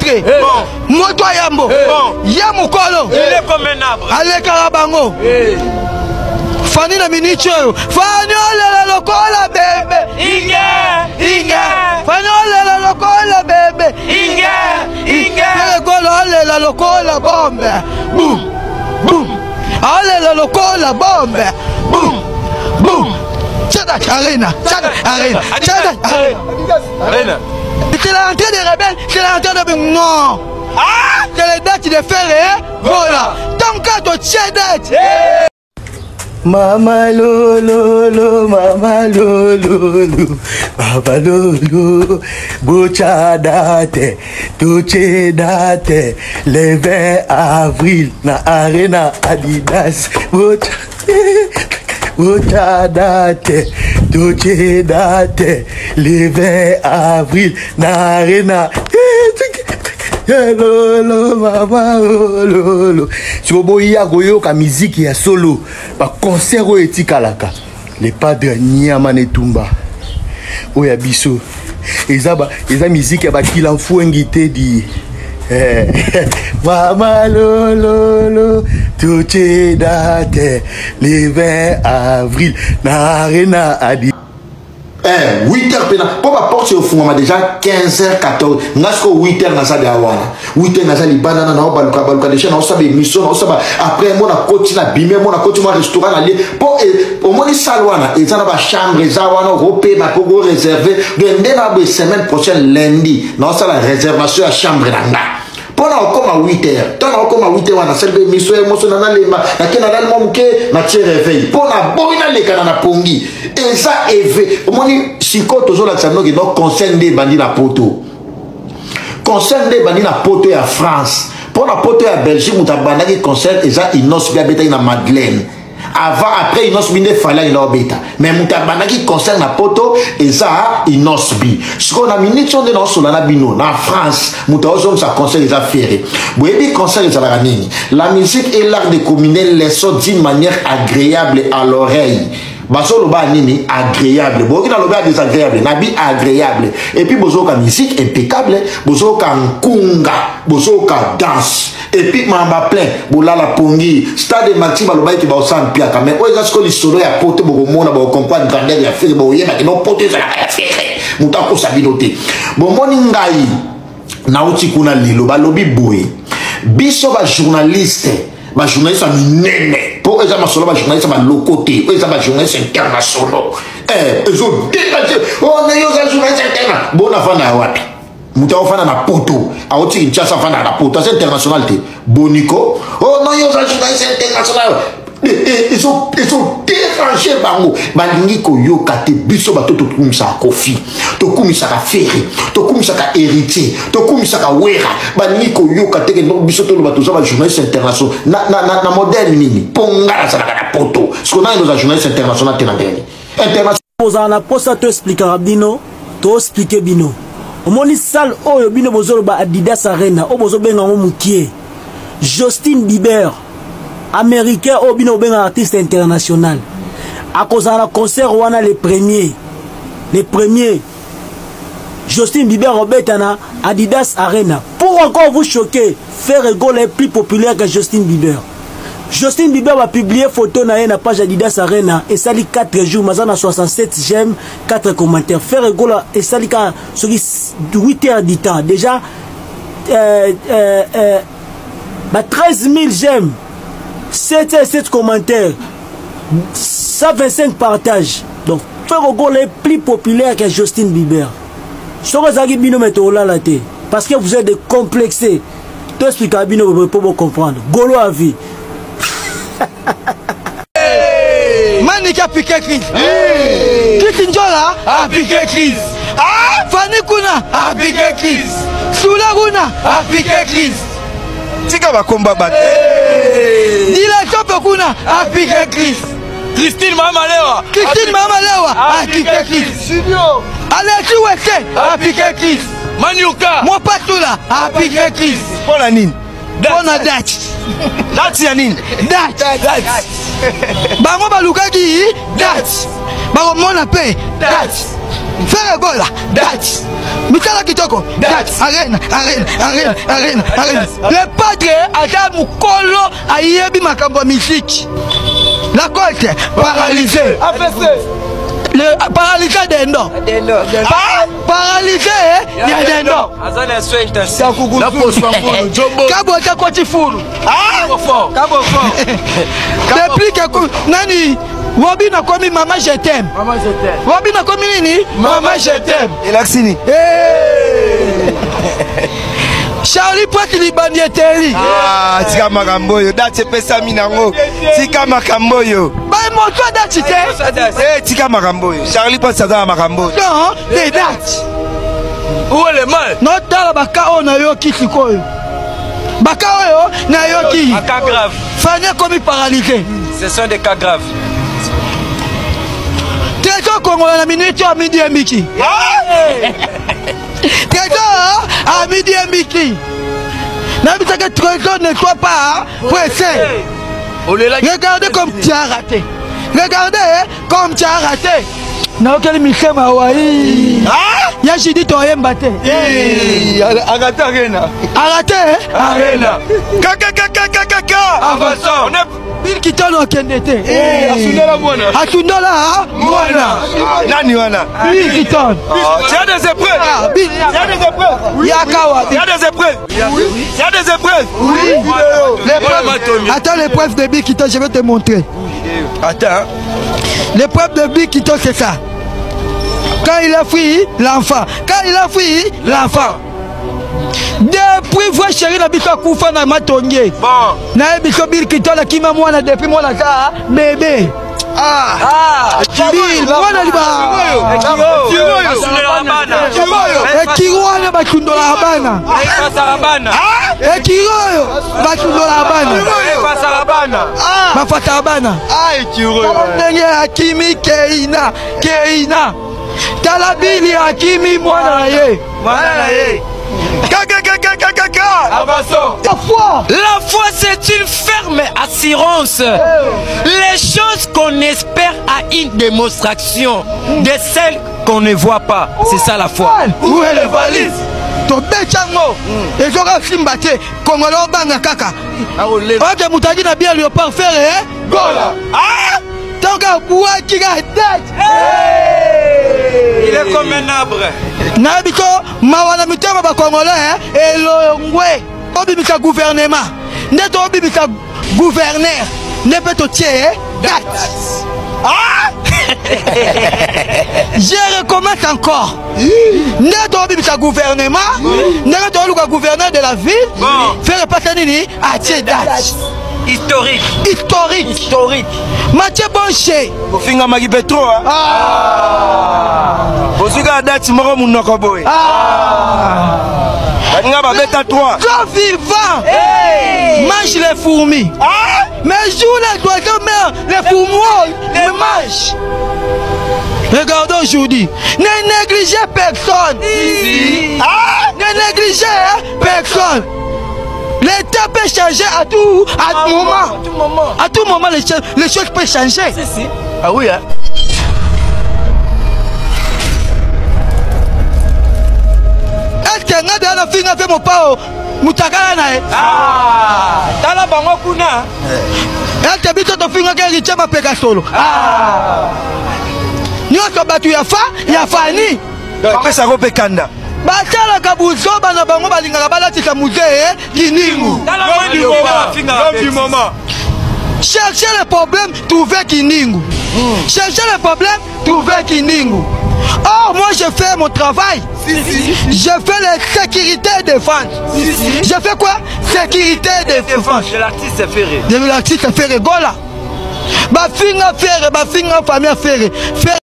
entrée moto ya yambo ye mokolo alekaka bango fani na miniti oyo fani olela lokola bebe Inge! Inge! Fani olela lokola bebe Inge! Inge! Ekolo olela lokola bombe bum bum alela lokola bombe bum bum Tchada Arena, Tchada Arena, Tchada Arena. Arena. C'est la rentrée des rebelles, c'est la rentrée de... Non Ah C'est les dates de faire, hein Voilà Tant qu'à toi, date Mama lolo, mama lolo, mama lolo, bocha date, toche date, le 20 avril na arena Adidas, bocha, bocha date, toche date, le 20 avril na arena. Lolo, mama lolo. Sikoyo boya koyoka miziki ya solo baconcert oyo etikalaka le padre nyama na etumba oyo ya biso eza, ba, eza miziki ya bakila mfuengi te di eh. mama lololo totie date le 20 avril na arena adi Eh, 8 heures pena mpo baporte efungwama deja 15 heures 14 nga sikoyo 8 heures naza deya wana 8 heures naza libanda na nao baluka baluka deja naosala émission naosala après mo nakoti na bime mo nakoti mwa restaurant nalie mpo eh, omoni salle wana eza na bachambre eza wana okopema mpo koreserve donc nde na boye semaine prochaine lundi naosala réservation ya chambre na nga mpo na okoma 8 heures ntango nakokoma 8 heures wana nasali mpe miso ya moso na nalemba nake nalali mwa moke natie réveil mpo na boyi nalekana na pongi eza eve omoni sikoyo tozolakisa noki no conseil nde ebandi na poto concert nde ebandi na poto ya france mpo na poto ya belgique moto abandaki concert eza inos mpe abetaki na madeleine avant après Innoss'B nde Fally alinga obeta mais moto abandaki concert na poto eza Innoss'B sikoyo na minute oyo nde naosola na bino na France moto aozongisa concert eza Ferre boyebi concert ezalaka nini la musique est l'art de combiner les sons d'une manière agréable à l'oreille bazoloba nini agréable boyoki nalobi ya désagréable nabi agréable epuis bozoyoka musique impeccable bozoyoka nkunga bozoyoka danse epuis mamba plein bolala pongi stade de marti balobaki ke baosala mpiaka mais oyo eza sikoyo lisolo ya poto bokomona bokocomprendre grandeur ya fere bokoyebaki no poto ezalaka ya fere moto akosa bino te bomoni ngai nauti kuna lelo balobi boye biso bajournaliste bajournaliste ya minene mpo eza masolo bajournaliste ya baloko te oyo eza bajournaliste internationaux eh, ezoderange oh, nayo oza journaliste interna bona fanda ya wapi moto akofanda na poto auti kinshasa afandaka na poto aza international te boniko oh non yo oza journaliste international ezoderange bango balingi koyoka te biso bato tokumisaka kofi tokumisaka fere tokumisaka héritier tokumisaka wera balingi koyoka te kendo biso toloba toza bajournaliste international na, na, na, na modèle nini mpo nga nazalaka na poto siko nani oza journaliste international te na ndenge international Bozala na posa to explikaka bino, to explike bino. Omoni salle oyo bino bozoloba Adidas Arena, oyo bozobenga yango mukie. Justin Bieber, américain oyo bino bobenga artiste international. Akozala na concert wana le premier. Le premier. Justin Bieber obeta na Adidas Arena. Pour encore vous choquer, Ferre Gola est plus populaire que Justin Bieber. Justin Bieber va publier photo na ye na page Adidas Arena esali 4 jours maza na 67 j'aime 4 commentaires. Ferre Gola esali ka soki 8 heures du temps déjà euh, euh, euh, ba 13 000 j'aime 7 7 commentaires 125 partages. Donc Ferre Gola est plus populaire que Justin Bieber. Soki ezalaki bino mais tolala te parce que vous êtes des complexés. To expliquer bino po bo comprendre. Golo à vie. Maniki a piqué crise. Kiti Njola a piqué crise. Ah, Fanny Kuna a piqué crise. Sula Kuna a piqué crise. Tika bakomba bato. Dila Chope Kuna a piqué crise. Christine Mama Lewa. Christine Mama Lewa a piqué crise. Studio. Alexis Wese a piqué crise. Maniuka. Mopatula a piqué crise. Mpo na nini? Mpo na date. Date ya nini? Date. Bango balukaki date. Bakomona mpe date. Ferre Gola date misala kitoko date arena arena arena arena arena. Le padre aza mokolo ayebi makambo ya miziki. Lacoste paralysé. AVC. Le paralysé dendo. Paralysé ya dendo. Aza na soin intensif. Na poswa ngulu jombo. Kabo ata koti fulu. Kabo fort. Kabo fort. Depuis que nani Robin akomi mama je t'aime. Mama je t'aime. Robin akomi nini? Mama je t'aime. Elakisi nini? Hey! Charlie Pote libandi eteli. Ah, tika makambo oyo date epesami nango. Tika makambo oyo. Ba moto date te. Eh, tika makambo oyo. Charlie Pote aza na makambo oyo. Non, des dates. Où est le mal? Notala baka oyo nayoki sikoyo. Baka oyo nayoki. Baka grave. Fani akomi paralysé. Ce sont des cas graves. Trésor Kongola na minute oyo amidi emiki. Trésor amidi emiki. Nayebisaka Trésor ne sois pas pressé. Regardez comme tu as raté. Regardez comme tu as raté. Naokeli mitema wai. Ya Judith oyemba te. Arate arena. Arate arena. Kakakakakaka. Avançons. Bill Kitano akende te. Asundola mwana. Asundola mwana. Nani wana? Bill Kitano. Tu as des épreuves. Tu as des épreuves. Yakawa. Tu as des épreuves. Tu as des épreuves. Oui. Attends l'épreuve de Bill Kitano, je vais te montrer. Attends. L'épreuve de Bill Kitano, c'est ça. Quand il a fui l'enfant. Quand il a fui l'enfant. Depuis vrai chéri na biso akufa na matonge. Bon. Nayebi biso Bill Clinton akima mwana depuis mwana aza bébé. Ah. Ah. Bill mwana liba. Ekiro wana bakundolaka bana. Ekiro oyo bakundolaka bana. Bafataka bana. Ndenge akimi Keina, Keina. Tala Bill akimi mwana na ye. Mwana na ye. Kakakakakaka. Avançons. La foi. La foi, c'est une ferme assurance. Les choses qu'on espère à une démonstration de celles qu'on ne voit pas. C'est ça la foi. Où est le valise? Tobeti yango ezoka simba te kongolo obanga kaka oke moto aki na bien léopard Ferre Gola ntango abwaki ka date. Il est comme un arbre. Nayebi ko mawa na mitema bakongolais elongwe. Obimisa gouvernement nde tobimisa gouverneur nde mpe totie date. Ah! Je recommence encore. Nde tobimisa gouvernement ndenge toluka gouverneur de la ville Ferre pasa nini atie date. Historique. Historique. Historique. Mathieu Bonche. Ofingamaki mpe trop. Ozwi kaka date moko monoko boye. Baninga babeta 3. Toi vivant. Mange les fourmis. Mais jour les oiseaux meurent, les fourmis les mangent. Regardons aujourd'hui. Ne négligez personne. Ne négligez personne. L'État peut changer à tout, à tout moment. À tout moment, les choses peuvent changer. Si, si. Ah oui, hein. Est-ce que nga deya na finga mpe mopao mutakala na ye? Ah, tala bango kuna. Est-ce que biso tofingaki Héritier mapeka solo? Nyonso bato ya fa ya fani. Apesako mpe kanda. Basalaka buzoba na bango, balingaka balatisa musée kiningu. L'homme du moment. Cherchez le problème, trouvez kiningu. Cherchez le problème, trouvez kiningu. Or, moi, je fais mon travail. Je fais la sécurité et défense. Je fais quoi? Sécurité et défense. De l'artiste Ferré. De l'artiste Ferré Gola. Bafinga Ferré, bafinga famille Ferré. Ferré.